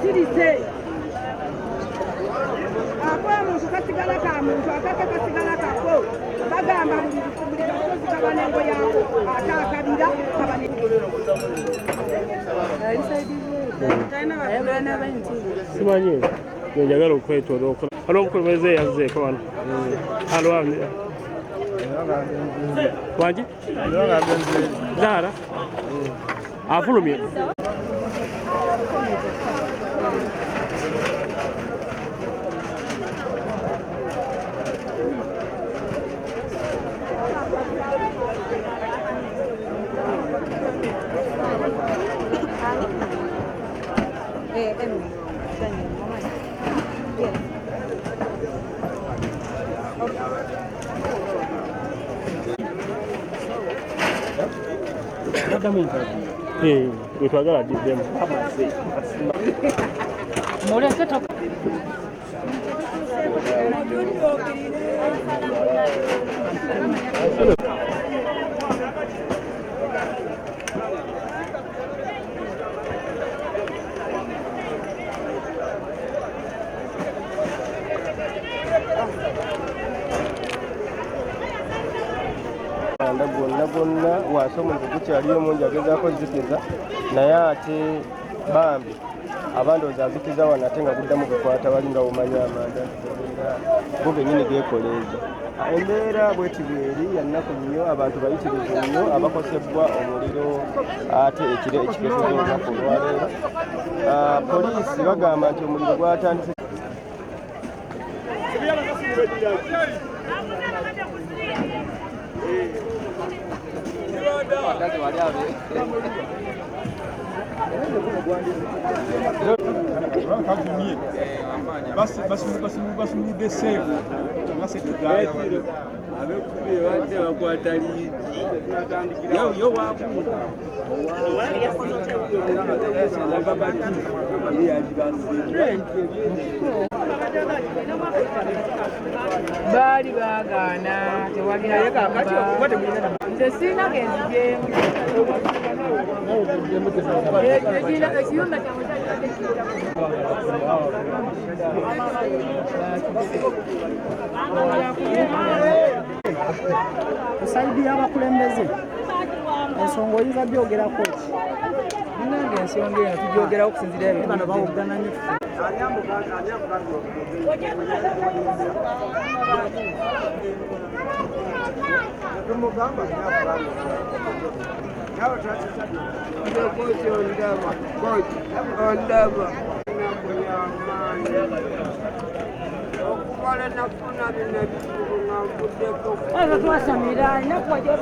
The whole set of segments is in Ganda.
Asirise ak'omuntu kasigala ka muntu, akake kasigala kako. Bagamba buli kasozi kaba n'engo yaako, ate akabira kaba ne Simanyi njagala okwetoloola. Waliwo omukulembeze eyazzeeko wano. Aliwo wangi Zahara afulumye. Wetwagala agiddemu. Anda gwonna gwonna wansi omuntu gukyaliyo mungi agezaako zikiza, naye ate bambi abandoozi azikiza wano ate nga guddamu kukwata wali nga womanya amanda go gennyini geekoleeza. Embeera bweti bweri ya nnaku nnyo, abantu bayitirivu nnyo abakosebwa omuliro ate ekiro ekikeeseza olunaku olwaleero. Poliisi bagamba nti omuliro gwatandise Kagumye basumuludde seefu nga sente zaabadde abekubye bakwata liigi yo wakuuta Baali baagaana tewali nze sirina genzigyemu ekiyumba kyange kyakibadde kiyita. Ku side y'abakulembeze ensonga oyinza gyogerako ki? Munange ensonga eno tugyogerawo okusinziira ebyo bano bawoggana nnyo. Okumala nafuna bino ebizibu nga nvuddeko. Twasamira enaku wajja.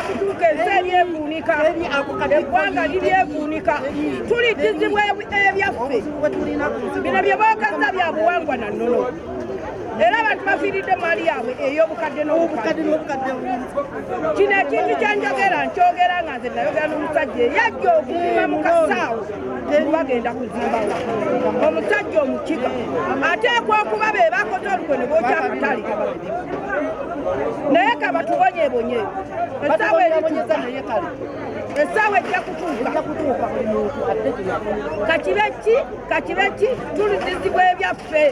Kutuuka ensi eryevuunika, eggwanga liryevuunika, tulijjizibwa ebyaffe. Bino bye boogezza bya buwangwa na nnono, era abantu bafiiridde maali yaabwe ey'obukadde n'obukadde. Kino ekintu kyanjogera nkyogera nga nze nayogera n'omusajja eyajja okupima mu kasaawo bagenda kuzimbawo. Omusajja Omukiga ateekwa okuba be bakoze olukwe ne bookya akatale, naye kabatubonyebonye. Essaawa erituuka, essaawa ejja kutuuka. Kakibe ki, kakibe ki, tulizizibwa ebyaffe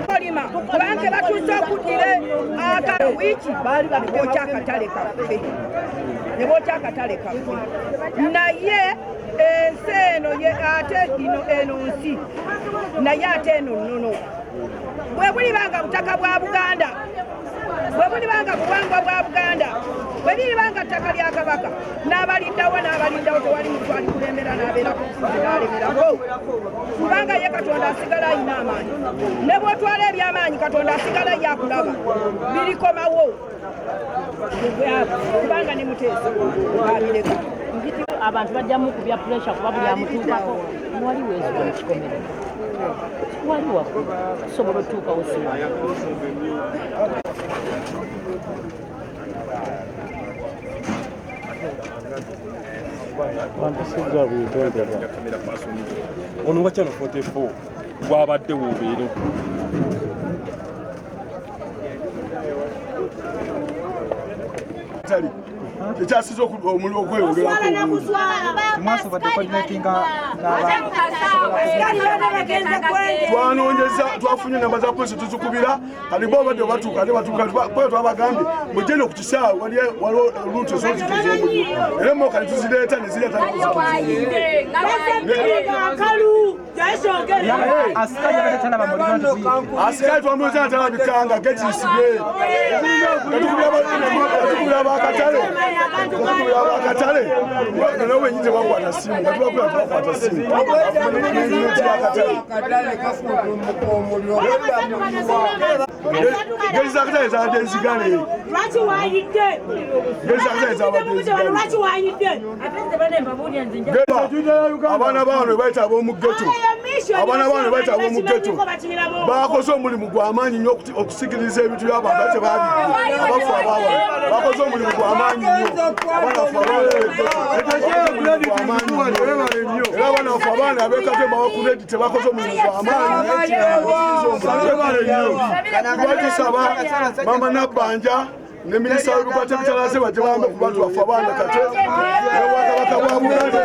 kolima kubanga batuuse okuddira aka wiiki ne bookya akatale kaffe, ne bookya akatale kaffe. Naye Ensi eno ate ino eno nsi naye ate eno nnono. Bwe bulibanga butaka bwa Buganda, bwe bulibanga buwangwa bwa Buganda, bwe liribanga ttaka lya Kabaka, n'abaliddawo n'abaliddawo tewali muntu alikulembera n'abeera ku nsi n'alemerako, kubanga ye Katonda asigala ayina amaanyi. Ne bw'otwala eby'amaanyi Katonda asigala ye akulaba, birikomawo kubanga ne Muteesa abireka. Abantu bajjamu kubya pressure kuba buli amutuukako wali weezuba mu kikomero wali waggulu tusobola otuukawo si wala. Ono wa Channel 44 gwabadde wobeere. Ekyasiza omuliro okweyongerako. Twanonyeza twafunye namba za polisi tuzikubira kati bo badde batuuka ate batuuka kuba twabagambye mugende ku kisaawe waliwo oluuti ezozikiza omuliro era emmotoka ne tuzireeta ne zireeta asikali twamuloza atalabikanga getisibye tukubira abakatale nawe wenyini tebakwata simu nga tubakubira tebakwata simu gezi zakatale zabadde nzigale abaana baano bayita ab'omu ghetto abaana baano bayita ab'omu ghetto bakoze omulimu gw'amaanyi nnyo okusigiriza ebintu by'abantu ate baabibye abafu abaawala bakoze omulimu gw'amaanyi nnyo abaana bafu abaana era abaana bafu abaana ab'ekatwe bawakuredi tebakoze omulimu gw'amaanyi lwatusaba mama Nabbanja ne minisita w'ebikwata ebitalaze bajje bayambe ku bantu baffe abaana kate n'obwakabaka bwa Buganda.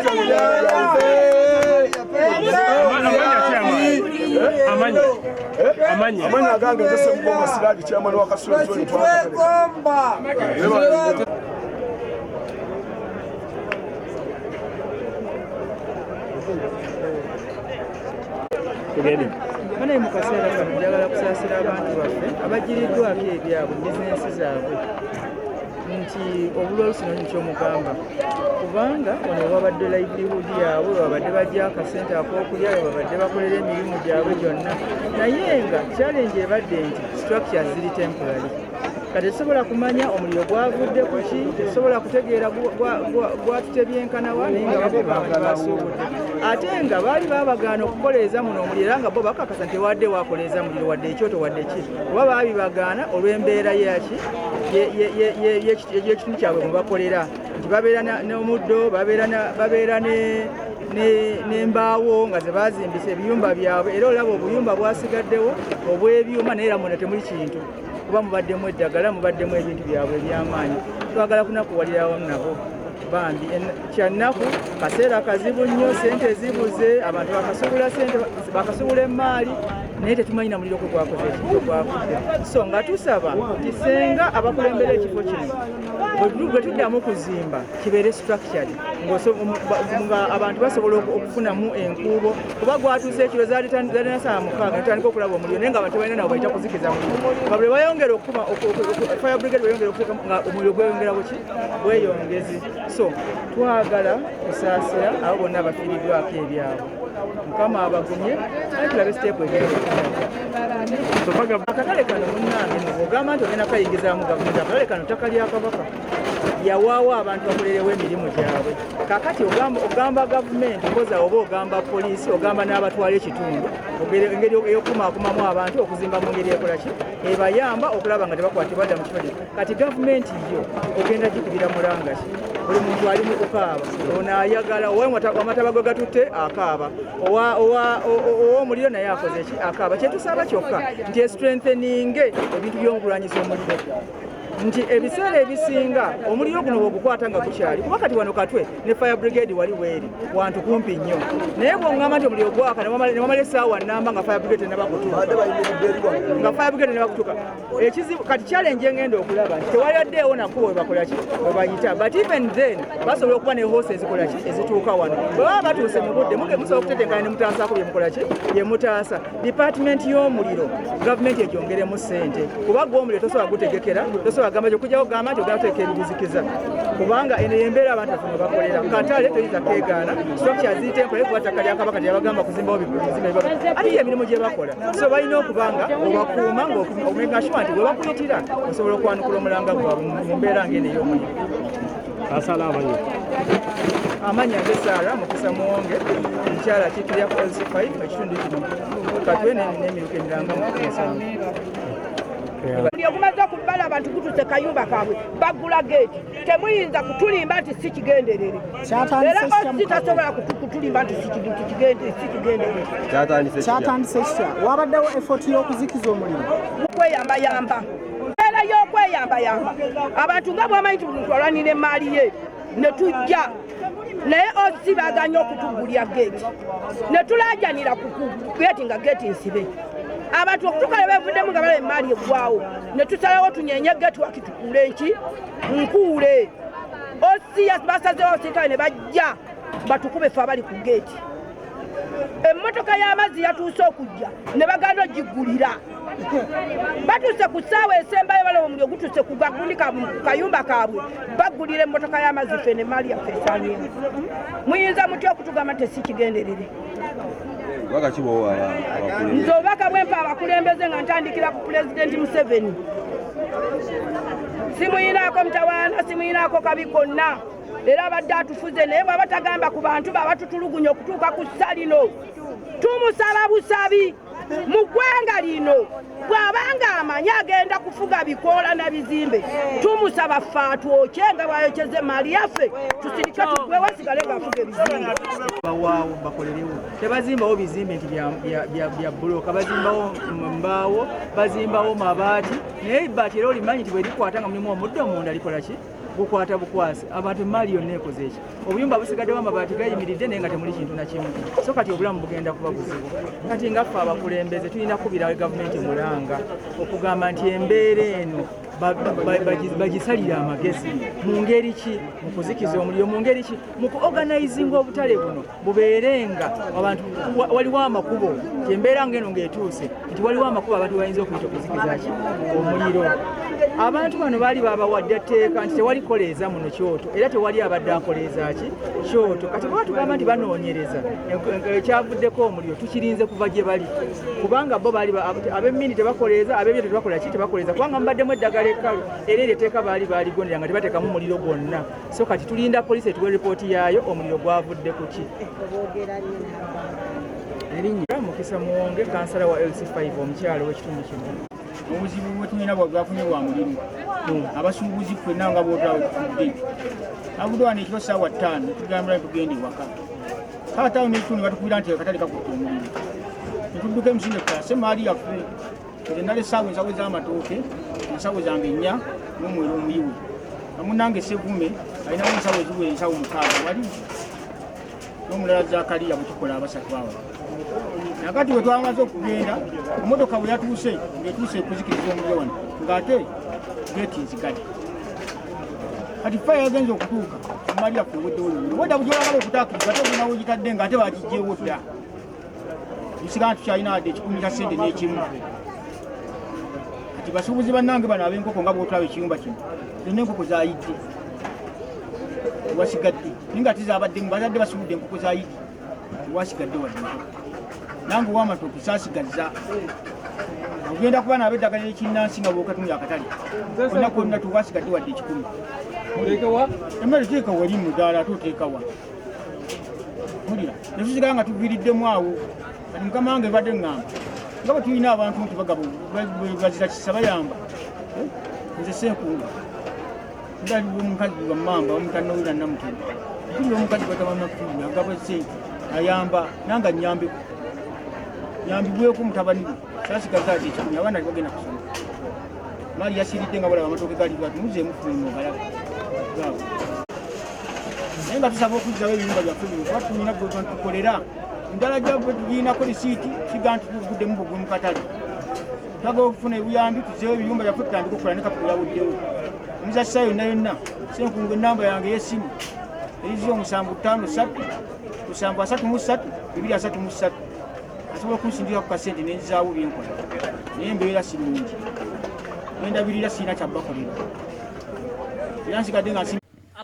Amanya agange nze Ssemugoma Siraji chairman wa Kasule Zone. Banaye mu kaseera kano njagala kusaasira abantu baffe abagiriddwako ebyabwe bizinensi zaabwe nti obulwa olusi kyomugamba kubanga wano wabadde livelihood yaabwe babadde bajja akasente ak'okulya babadde bakolera emirimu gyabwe gyonna naye nga challenge ebadde nti structures ziri temporary. Kati tetusobola kumanya omuliro gwavudde ku ki, tetusobola kutegeera gwatutebyenkanawa naye nga abantu basuubudde ate nga baali babagaana okukoleeza muno omuliro era nga bo bakakasa nti tewadde wakoleeza muliro wadde ekyoto wadde ki oba baabibagaana olw'embeera yaki y'ekitundu kyabwe mwe bakolera nti babeera n'omuddo babeera n'embaawo nga ze bazimbisa ebiyumba byabwe era olaba obuyumba bwasigaddewo obw'ebyuma naye era munda temuli kintu kuba mubaddemu eddagala mubaddemu ebintu byabwe eby'amaanyi. Twagala kunakuwalira awamu nabo bambi kyannaku kaseera kazibu nnyo sente zibuze abantu bakasubula sente bakasubula emaali naye tetumanyi na muliro kwe gwakoze ekintu gwakudde. So nga tusaba nti senga abakulembera ekifo kino bwe tuddamu kuzimba kibeere structured nga abantu basobola okufunamu enkuubo kuba gwatuuse ekiro zaalina ssaawa 6 netutandika okulaba omuliro naye nga abantu balina nabo bayita kuzikiza muliro nga bwe bayongera okuba fire brigade bweyongera okuteeka nga omuliro gweyongera buki bweyongezi. So twagala kusaasira abo bonna abafiiriddwako ebyabwe. Mukama abagumye naye tulabe siteepu egenda. Akatale kano munnange ogamba nti ogenda kayingizaamu gavumenti akatale kano ttaka lya Kabaka yawaawo abantu bakolerewo emirimu gyabwe. Kaakati ogamba gavumenti mpoza oba ogamba poliisi ogamba n'abatwala ekitundu engeri ey'okukumakumamu abantu okuzimba mu ngeri ekola ki ebayamba okulaba nga tebakwatibwa dda mu kifo kino. Kati gavumenti yo ogenda gikubira mulanga ki buli muntu ali mu kukaaba ono ayagala amataba gwe gatutte akaaba ow'omuliro naye akoze ki akaaba. Kyetusaba kyokka nti estrengtheninge ebintu by'okulwanyisa omuliro Nti ebiseera ebisinga omuliro guno bw'ogukwata nga gukyali, kuba kati wano Katwe ne fire brigade wali weeri wantu kumpi nnyo, naye bw'oŋŋamba nti omuliro gwaka ne wamala essaawa nnamba nga fire brigade tennaba kutuuka, nga fire brigade tennaba kutuuka, ekizibu kati challenge engenda okulaba nti tewayaddeewo nakubo we bakola ki, we bayita. But even then basobola okuba ne hose ezikola ki, ezituuka wano. Bwe baba batuuse mu budde, musobola okutetenkanya ne mutaasaako bye mukola ki, bye mutaasa. Department y'omuliro gavumenti egyongeremu ssente, kuba gwe omuliro tosobola gutegekera, tosobola gamba okujjawo gamba nti ogenda kuteeka ebizikiza, kubanga eno yembeera abantu baffe mwe bakolera. Katale toyinza keegaana, structure ziri temporary, kuba ttaka lya Kabaka teyabagamba kuzimbawo bizimbe, ate ye emirimu gye bakola. So balina okuba nga obakuuma, ng'omakinga sure nti we bakuyitira osobola okwanukula omulanga gwabwe mu mbeera ng'eno ey'omuliro. Asala amanyi. Amannya nze Saara Mukisa Muwonge, mukyala akiikirira ku LC5 ekitundu kino Katwe n'emiruka emiranga mu 7. Buli ogumaze okubala abantu gutuse kayumba kaabwe, baggula geeti. Temuyinza kutulimba nti si kigenderere, era OC tasobola kutulimba nti si kigenderere. Kyatandise kitya? Wabaddewo effort y'okuzikiza omuliro? Kweyambayamba, mbeera y'okweyambayamba abantu, nga bwamanyi nti buli muntu alwanira emaali ye, ne tujja, naye OC baganye okutugulya geeti, ne tulajanira ku geeti nga geeti nsibe. Abantu okutuuka ne bevuddemu nga balaba emaali eggwawo, ne tusalawo tunyenye geeti waki tukuule nki nkuule. OC basazewo abasirikale ne bajja batukube ffe abali ku geeti. Emmotoka y'amazzi yatuuse okujja ne baganda ogiggulira. Batuuse ku ssaawa esembayo, balaba omuliro gutuuse ku gagundi ku kayumba kaabwe, baggulira emmotoka y'amazzi. Ffe ne maali yaffe esaanyeemu. Muyinza mutya okutugamba nti si kigenderere? Nze obubaka bwempa abakulembeze, nga ntandikira ku Pulezidenti Museveni, simuyinaako mutawaana, simuyinaako kabi konna, era abadde atufuze, naye bw'aba tagamba ku bantu baba tutulugunya okutuuka ku ssa lino, tumusaba busabi mu ggwanga lino, bw'abanga amanyi agenda kufuga bikoola na bizimbe, tumusaba ffe atwokye nga bw'ayokyeza emaali yaffe, tusirike tugwewo, asigale ng'afuga ebizimbe. Bawaawo bakolerewo. Tebazimbawo bizimbe nti bya buloka, bazimbawo mbaawo, bazimbawo mabaati, naye ebbaati era olimanyi nti bwe likwata nga mulimu omuddo munda likola ki, gukwata bukwasi. Abantu emaali yonna ekoze eki, obuyumba busigaddewo amabaati gayimiridde, naye nga temuli kintu na kimu. So kati obulamu bugenda kuba buzibu. Kati nga ffe abakulembeze tulina kukubira gavumenti mulanga okugamba nti embeera eno bagisalire amagezi. Mu ngeri ki? Mu kuzikiza omuliro. Mu ngeri ki? Mu ku organizinga obutale buno bubeere nga abantu waliwo amakubo, ti embeera ng'eno ng'etuuse nti waliwo amakubo abantu bayinza okuyita okuzikiza ki, omuliro. Abantu bano baali babawadde tteeka nti tewali koleeza muno kyoto, era tewali abadde akoleeza ki, kyoto. Kati bwe batugamba nti banoonyereza ekyavuddeko omuliro, tukirinze kuva gye bali, kubanga bo baali ab'emmindi tebakoleeza, ab'ebyoto tebakola ki, tebakoleeza, kubanga mubaddemu eddagala ekkalu, era eryo etteeka baali baligondera nga tebateekamu muliro gwonna. So kati tulinda poliisi etuwe ripooti yaayo, omuliro gwavudde ku ki. Erinnya Mukisa Muwonge, kansala wa LC5 omukyalo w'ekitundu kino. Obuzibu bwe tulina bwagwafunye bwa muliro. Abasuubuzi ffenna nga bwotaawe tutudde, avudde wano ekiro ssaawa 5, tugambira tugenda ewaka 5:30, batukubira nti akatale kakutte omuliro. Netudduka emisinde tutaase maali yaffe. Nze nala essaawa ensawo z'amatooke, ensawo zange nnya n'omwero omuyiwe. Amunange Sevume alinawo ensawo eziwera ensawo 6 wali, n'omulala Zakaliya, bwe tukola abasatu awo. Nakati bwe twamaze okugenda, emotoka bwe yatuuse ng'etuuse okuzikiriza omuliro wano, ng'ate geeti nzigale. Kati fire yagenza okutuuka, emali yaffe eweddewo yonna. Obwedda bugyolagala okutaakiriza, ate ogenda wegitadde nga ate bagigyewo dda. Tusigala tukyalina wadde 100 kya ssente n'ekimu. Kati basuubuzi bannange bano ab'enkoko, nga bwotulaba ekiyumba kino, zonna enkoko zayidde, tewasigadde, naye nga tizabaddemu bazadde basubudde enkoko zayidde, tewasigadde wadde enkoko. Nange owamatooke sasigazza. Ogenda kuba naabo eddagala ekinnansi nga bwokatumya akatale konna konna, tewasigadde wadde 100. Emmere teeka wali mudaala, ate oteekawa? Mpulira netusigala nga tuviiriddemu awo. Kati mukama wange, badde ŋŋamba nga bwe tulina abantu nti bagabo bazira kisa bayamba. Nze senkunga ndaliwo omukazi wamamba bamutanowera Namutema, mpulira omukazi gwatabamakutunya agaba sente ayamba, nange nyambeko, nyambibweko mutabani we. Sasigaza ati 1,000, abaana tebagenda kusoma. Maali yasiiridde nga balaba amatooke gali gatumuzeemu fuluma ogalaba gaago. Naye nga tusaba okuzzawo ebiyumba byaffe bino kuba tulina gwe tukolera endala gyaffe tugirinako risiiti kiga nti tuguddemu bugwe mu katale. Twagala okufuna ebuyambi tuzeewo ebiyumba byaffe tutandike okukola ne kapito yawuddewo. Omuzassa yonna yonna Ssenkungu ennamba yange ey'essimu eri 0753 733 233 asobola okunsindika ku kasente ne nzizaawo bye nkola naye embeera si nnungi nendabirira sirina kyabbakolera era nsigadde nga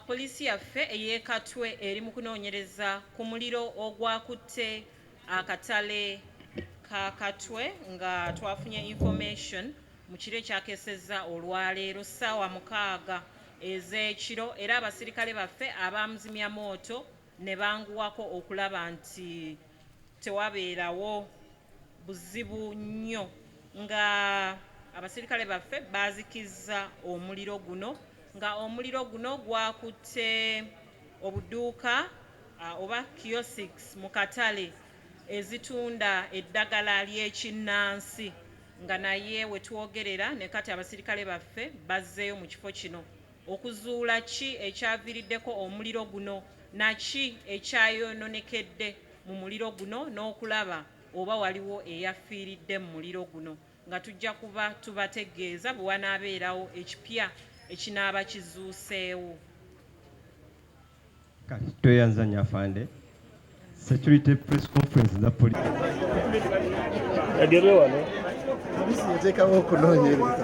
Poliisi yaffe ey'e Katwe eri mu kunoonyereza ku muliro ogwakutte akatale ka Katwe nga twafunye information mu kiro ekyakeesezza olwaleero ssaawa 6 ez'ekiro era abasirikale baffe abamuzimyamwoto ne banguwako okulaba nti tewabeerawo buzibu nnyo nga abasirikale baffe baazikizza omuliro guno nga omuliro guno gwakutte obuduuka oba kiosks mu katale ezitunda eddagala ly'ekinnansi nga naye wetwogerera ne kati abasirikale baffe bazzeeyo mu kifo kino okuzuula ki ekyaviiriddeko omuliro guno naki ekyayononekedde mu muliro guno n'okulaba oba waliwo eyafiiridde mu muliro guno nga tujja kuba tubategeeza bwe wanaabeerawo ekipya ekinaaba kizuuseewo. Kati tweyanza nnyo afande. Security press conference za police. Agerwe wano. Poliisi yateekawo okunoonyereza.